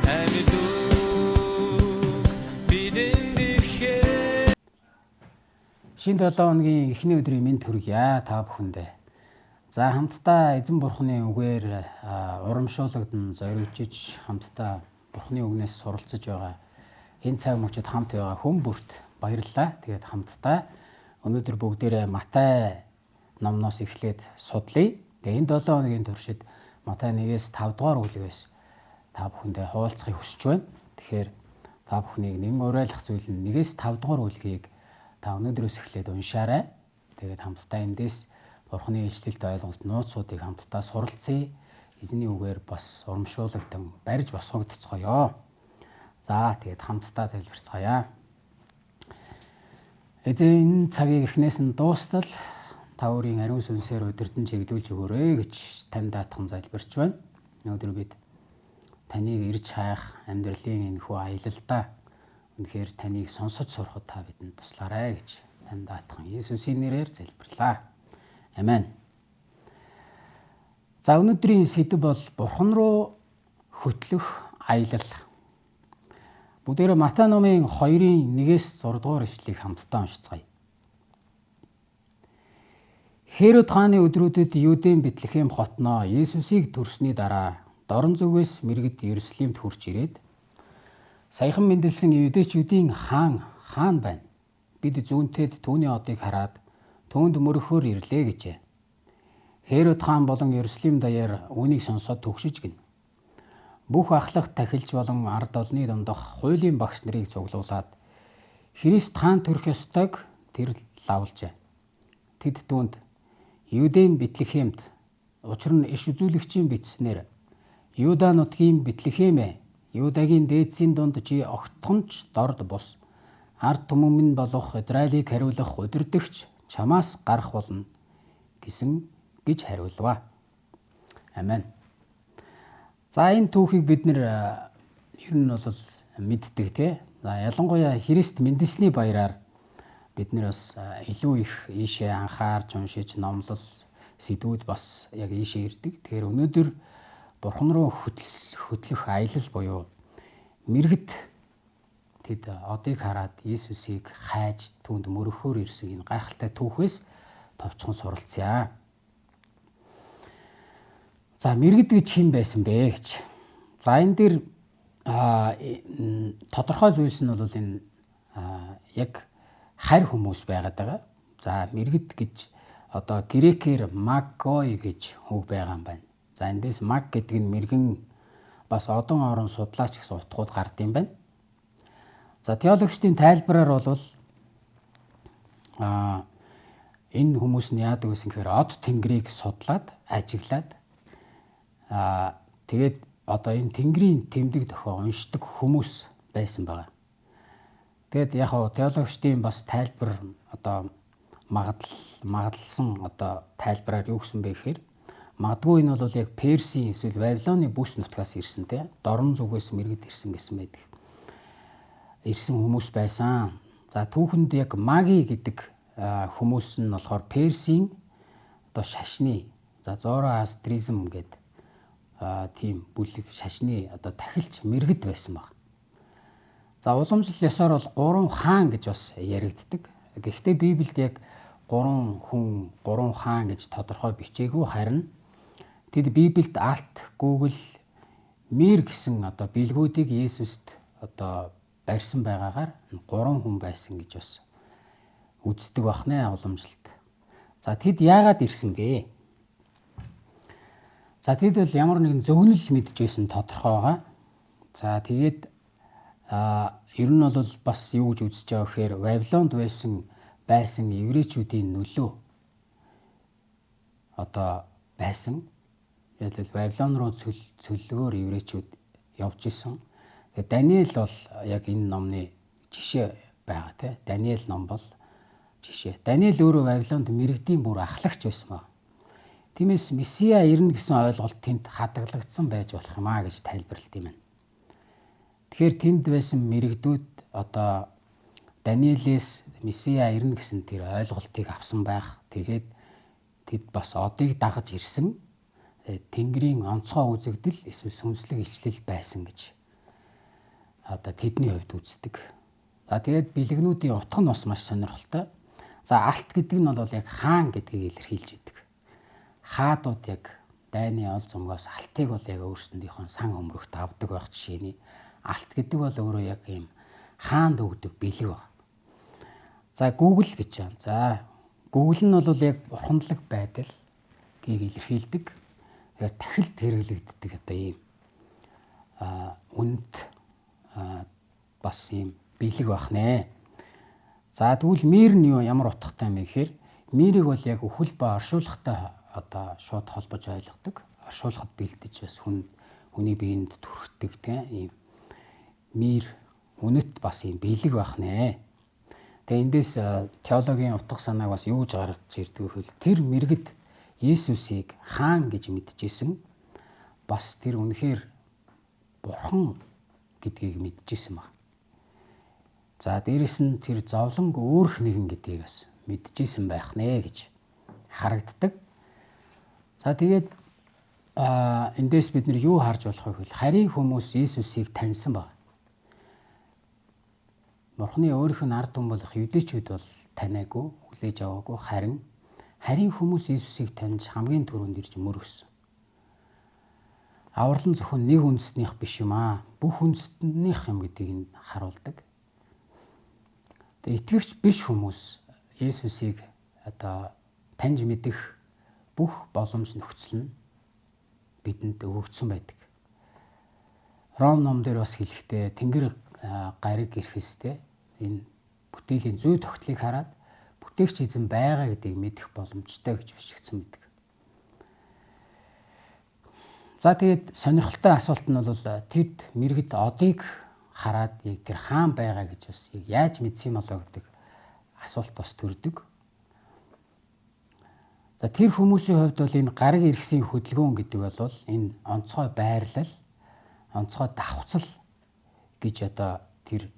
Амьд үг бидэнд ирэхээр. Шинэ 7 хоногийн эхний өдрийн мэнд хүргье та бүхэндээ. За хамтдаа эзэн бурхны үгээр урамшуулагдан зоригжиж хамтдаа бурхны үгнээс суралцж байгаа энэ цаг мөчид хамт байгаа хүн бүрт баярлалаа. Тэгээд хамтдаа өнөөдөр бүгдээрээ Матай номноос эхлээд судлая. Тэгээд энэ 7 хоногийн туршид Матай 1-ээс 5 дугаар бүлгээс та бүхэндээ хуваалцахыг хүсэж байна. Тэгэхээр та бүхнийг нэгэн уриалах зүйл нь 1-ээс 5 дугаар бүлгийг та өнөөдрөөс эхлээд уншаарай. Тэгээд хамтдаа эндээс Бурхны ишлэлд ойлголт нууцуудыг хамтдаа суралцъя. Эзний үгээр бас урамшуулагдан барьж босгогдцгоё. За тэгээд хамтдаа залбирцгаая. Эзэн энэ цагийг эхнээс нь дуустал та өөрийн ариун сүнсээр удирдан чиглүүлж өгөөрэй гэж тань даатхан залбирч байна. Өнөөдөр бид таныг ирж хайх амьдралын энэхүү аялалдаа үнэхээр таныг сонсож сурахад та бидэнд туслаарай гэж тань даатхан Иесусийн нэрээр залбирлаа. Амен. За өнөөдрийн сэдэв бол Бурхан руу хөтлөх аялал. Бүгдээрээ Матай номын 2-ын 1-ээс 6 дугаар ишлэлийг хамтдаа уншицгаая. Херод хааны өдрүүдэд Юудын Бэтлехэм хотноо Есүсийг төрсний дараа дорн зүгээс мэргэд Иерусалимд хүрч ирээд саяхан мэндэлсэн юудэчүүдийн хаан хаан байна. Бид зүүнтэд түүний одыг хараад түүнд мөрөхөөр ирлээ гэжээ. Херод хаан болон Иерусалим даяар үүнийг сонсоод төгшөж гин. Бүх ахлах тахилч болон ард олны дундах хуулийн багш нарыг цуглуулад Христ хаан төрөх ёстойг тэр лавлжээ. Тэд түүнд Юудын Бэтлехемд, учир нь иш үзүүлэгчийн бичснээр Юда нутгийн Бэтлехем ээ, Юдагийн дээдсийн дунд чи огтхон ч дорд бус ард түмэн минь болох Израилийг хариулах удирдагч чамаас гарах болно гэсэн гэж хариулваа. Амен. За энэ түүхийг бид нэр ер нь бол мэддэг тий. За ялангуяа Христ мэндэлсний баяраар бид нэр бас илүү их ийшээ анхаарч уншиж номлол сэдвүүд бас яг ийшээ ирдэг. Тэгэхээр өнөөдөр Бурхан руу хөтлөх аялал буюу мэргэд тэд одыг хараад Иесусыг хайж түүнд мөрөхөөр ирсэн энэ гайхалтай түүхээс товчхон суралцъя. За мэргэд гэж хэн байсан бэ гэж. За энэ дээр тодорхой зүйлс нь бол энэ яг харь хүмүүс байгаад байгаа. За мэргэд гэж одоо грекээр магой гэж үг байгаа юм байна. За эндээс маг гэдэг нь мэргэн бас одон орон судлаач гэсэн утгууд гард юм байна. За теологчдын тайлбараар бол энэ хүмүүс нь яадаг вэ гэхээр од тэнгэрийг судлаад ажиглаад тэгээд одоо энэ тэнгэрийн тэмдэг дохио уншдаг хүмүүс байсан байгаа. Тэгээд яг хоо теологчдын бас тайлбар одоо магадлалсан одоо тайлбараар юу гэсэн бэ гэхээр магадгүй энэ бол яг Персийн эсвэл Вавилоны бүс нутгаас ирсэн те дорн зүгээс мэргэд ирсэн гэсэн байдаг. Ирсэн хүмүүс байсан. За түүхэнд яг маги гэдэг хүмүүс нь болохоор Персийн одоо шашны за зороастризм гэдэг тийм бүлэг шашны одоо тахилч мэргэд байсан баг. За уламжлал ёсоор бол 3 хаан гэж бас яригддаг. Гэхдээ Библиэд яг 3 хүн, 3 хаан гэж тодорхой бичээгүй, харин тэд Библиэд алт, гүгэл, мир гэсэн одоо бэлгүүдийг Есүст одоо барьсан байгаагаар 3 хүн байсан гэж бас үздэг бахнэ уламжлалт. За тэд яагаад ирсэн бэ? За тэд бол ямар нэгэн зөгнөл мэдж байсан тодорхой байгаа. За тэгээд ер нь бол бас юу гэж үзэж байгаа гэхээр Вавилонд байсан еврейчүүдийн нөлөө одоо байсан. Яг л Вавилон руу цөллөгөөр еврейчүүд явж исэн. Тэгээд Даниэл бол яг энэ номны жишээ байгаа тий. Даниэл ном бол жишээ. Даниэл өөрөө Вавилонд мэргэдийн бүр ахлагч байсан баг. Тиймээс Месиа ирнэ гэсэн ойлголт тэнд хадгалагдсан байж болох юм а гэж тайлбарлалт юм байна. Тэгэхээр тэнд байсан мэрэгдүүд одоо Даниэлээс Месиа ирнэ гэсэн тэр ойлголтыг авсан байх. Тэгээд тэд бас одыг дагаж ирсэн Тэнгэрийн онцгой үзэгдэл эсвэл сүнслэг илчлэл байсан гэж одоо тэдний хувьд үздэг. За тэгээд бэлэгнүүдийн утга нь бас маш сонирхолтой. За алт гэдэг нь бол яг хаан гэдгийг илэрхийлж идэг. Хаадууд яг дайны ол зумгаас алтыг бол яг өөрсөндийнхөө сан хөмрөгт авдаг байх жишээний алт гэдэг бол өөрөө яг ийм хаанд өгдөг бэлэг баг. За Google гэж байна. За Google нь бол яг бурхандлаг байдал гийг илэрхийлдэг. Тэгэхээр тахилд хэрэглэгддэг одоо ийм үнэт бас ийм бэлэг байх нэ. За тэгвэл мир нь юу ямар утгатай юм бэ гэхээр мирийг бол яг үхэл ба оршуулгатай одоо шууд холбож ойлгодог. Оршуулгад бэлдэж бас хүний биед түрхдэг тийм ийм мир үнэт бас ийм бэлэг байх нэ. Тэгээ эндээс теологийн утга санааг бас юу гэж гаргаж ирдэг вэ гэвэл тэр мэргэд Есүсийг хаан гэж мэдчихсэн. Бас тэр үнэхээр бурхан гэдгийг мэдчихсэн баг. За дээрэс нь тэр зовлонг өөрх нэгэн гэдгийг бас мэдчихсэн байх нэ гэж харагддаг. За тэгээд эндээс бид нар юу харж болох вэ гэвэл харийн хүмүүс Есүсийг таньсан баг. Бурхны өөрийнх нь ард түмэн болох юдэчүүд бол таниагүй, хүлээж аваагүй, харин харийн хүмүүс Есүсийг таньж хамгийн түрүүнд ирж мөргөсөн. Аврал нь зөвхөн нэг үндэстнийх биш юм аа. Бүх үндэстнийх юм гэдгийг нь харуулдаг. Тэгээ итгэгч биш хүмүүс Есүсийг одоо таньж мэдэх бүх боломж нөхцөл нь бидэнд өгөгдсөн байдаг. Ром ном дээр бас хэлэхдээ Тэнгэр гариг эрхэстэй энэ бүтээлийн зүй тогтлыг хараад бүтээгч эзэн байгаа гэдгийг мэдэх боломжтой гэж бичигдсэн байдаг. За тэгээд сонирхолтой асуулт нь бол тэд мэргэд одыг хараад яг тэр хаан байгаа гэж бас яаж мэдсэн юм болоо гэдэг асуулт бас төрдөг. За тэр хүмүүсийн хувьд бол энэ гариг эргэсийн хөдөлгөөн гэдэг бол энэ онцгой байрлал, онцгой давхцал гэж одоо тэр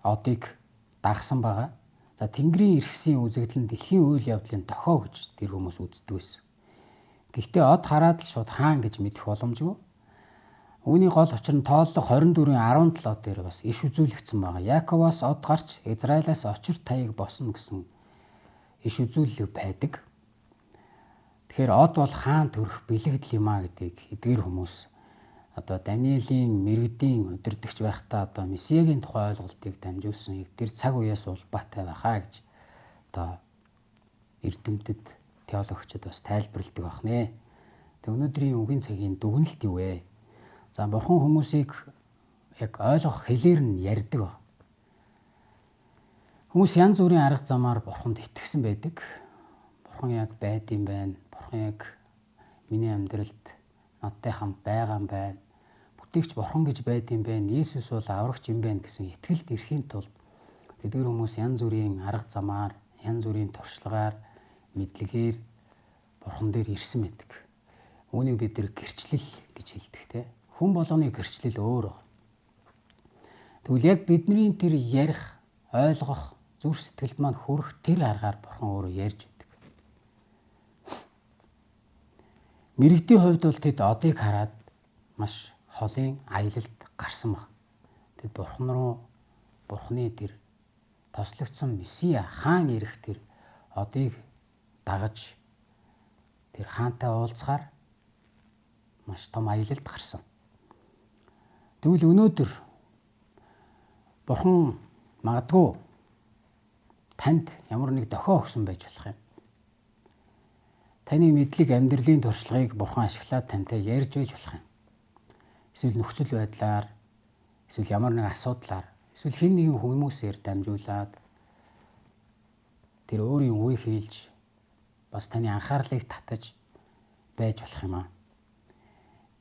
одыг дагсан байгаа. За Тэнгэрийн эргэсийн үзэгдэл нь дэлхийн үйл явдлын дохио гэж тэр хүмүүс үздэг байсан. Гэхдээ од хараад л шууд хаан гэж мэдэх боломжгүй. Үүний гол учир нь тооллого 24-ийн 17 дээр бас иш үзүүлэгдсэн байгаа. Яаковоос од гарч Израилаас очир таяг босно гэсэн иш үзүүлэлэг байдаг. Тэгэхээр од бол хаан төрөх бэлэгдэл юм а гэдгийг эдгээр хүмүүс одоо Даниэлийн мэргэдийн удирдагч байхдаа одоо Месиагийн тухай ойлголтыг дамжуулсан яг тэр цаг үеэс улбаатай байхаа гэж одоо эрдэмтэд теологчид бас тайлбарладаг байх нэ. Тэг өнөөдрийн үгийн цагийн дүгнэлт юу вэ? За бурхан хүмүүсийг яг ойлгох хэлээр нь ярьдаг. Хүмүүс янз бүрийн арга замаар бурханд итгэсэн байдаг. Бурхан яг байд юм байна. Бурхан яг миний амьдралд надтай хамт байгаа юм байна. Бүтээгч бурхан гэж байд юм байна. Есүс бол аврагч юм байна гэсэн итгэлд ирэхийн тулд тэдгээр хүмүүс янз бүрийн арга замаар, янз бүрийн туршлагаар, мэдлэгээр бурхан дээр ирсэн байдаг. Үүнийг бид нар гэрчлэл гэж хэлдэг те. Хүн болгоны гэрчлэл өөр байна. Тэгвэл яг бидний тэр ярих, ойлгох, зүрх сэтгэлд маань хүрэх тэр аргаар бурхан өөрөө ярьж байдаг. Мэргэдийн хувьд бол тэд одыг хараад маш холын аялалд гарсан баг. Тэд бурхан руу бурханы тэр тослогдсон Месиа хаан ирэх тэр одыг дагаж тэр хаантай уулзахаар маш том аялалд гарсан. Тэгвэл өнөөдөр бурхан магадгүй танд ямар нэг дохио өгсөн байж болох юм. Таны мэдлэг амьдралын туршлагыг бурхан ашиглаад тантай ярьж байж болох юм. Эсвэл нөхцөл байдлаар, эсвэл ямар нэг асуудлаар, эсвэл хэн нэгэн хүмүүсээр дамжуулаад тэр өөрийн үгийг хэлж бас таны анхаарлыг татаж байж болох юм аа.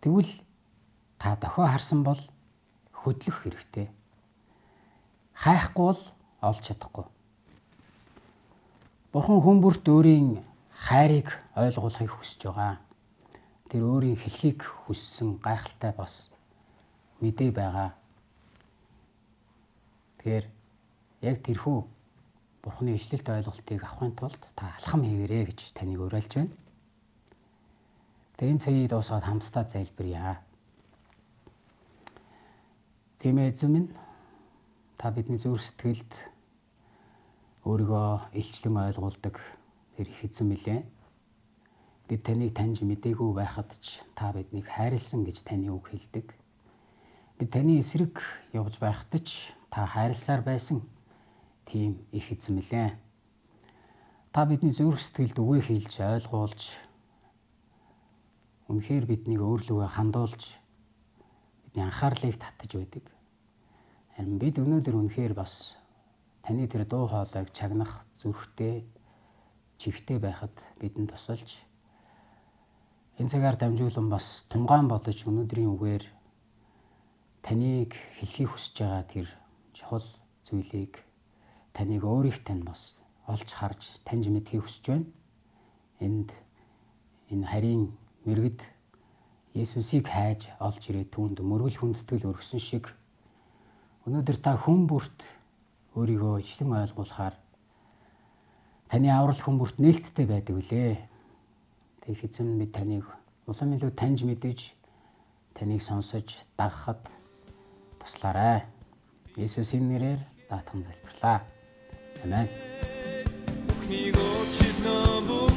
Тэгвэл та дохио харсан бол хөдлөх хэрэгтэй. Хайхгүй бол олж чадахгүй. Бурхан хүн бүрт өөрийн хайрыг ойлгуулахыг хүсэж байгаа. Тэр өөрийн хэлхийг хүссэн гайхалтай бас мэдээ байгаа. Тэгэхээр яг тэрхүү Бурханы ишлэлт ойлголтыг авахын тулд та алхам хийгэрэй гэж таныг уриалж байна. Тэгээ энэ цагийг дуусгаад хамтдаа залбирая. Тийм ээ, эзэн минь, та бидний зүрх сэтгэлд өөрийгөө илчлэн ойлгуулдаг тэр их эзэн мэлээ. Бид таныг таньж мдээгүй байхад ч та биднийг хайрлсан гэж таны үг хэлдэг. Бид таны эсрэг явж байхад ч та хайрласаар байсан тийм их эзэн мэлээ. Та бидний зүрх сэтгэлд үгээ хэлж ойлгуулж, үнэхээр биднийг өөрлөгөө хандуулж, бидний анхаарлыг татаж байдаг. Харин бид өнөөдөр үнэхээр бас таны тэр дуу хоолойг чагнах зүрхтэй, чихтэй байхад бидэнд тусалж, энэ цагаар дамжуулан бас тунгаан бодож өнөөдрийн үгээр таныг хэлхийг хүсэж байгаа тэр чухал зүйлийг таныг өөрийнх тань бас олж харж таньж мэдхийг хүсэж байна. Энд энэ харийн мэргэд Есүсийг хайж олж ирээд түүнд мөргөл хүндэтгэл өргөсөн шиг өнөөдөр та хүн бүрт өөрийгөө ичлэн ойлгуулахаар таны аврал хүн бүрт нээлттэй байдаг үлээ. Тэг эзэн, бид таныг улам илүү таньж мэдэж, таныг сонсож дагахад туслаарай. Есүсийн нэрээр даатган залбирлаа. Амен. Бүхнийг өөрчилнө.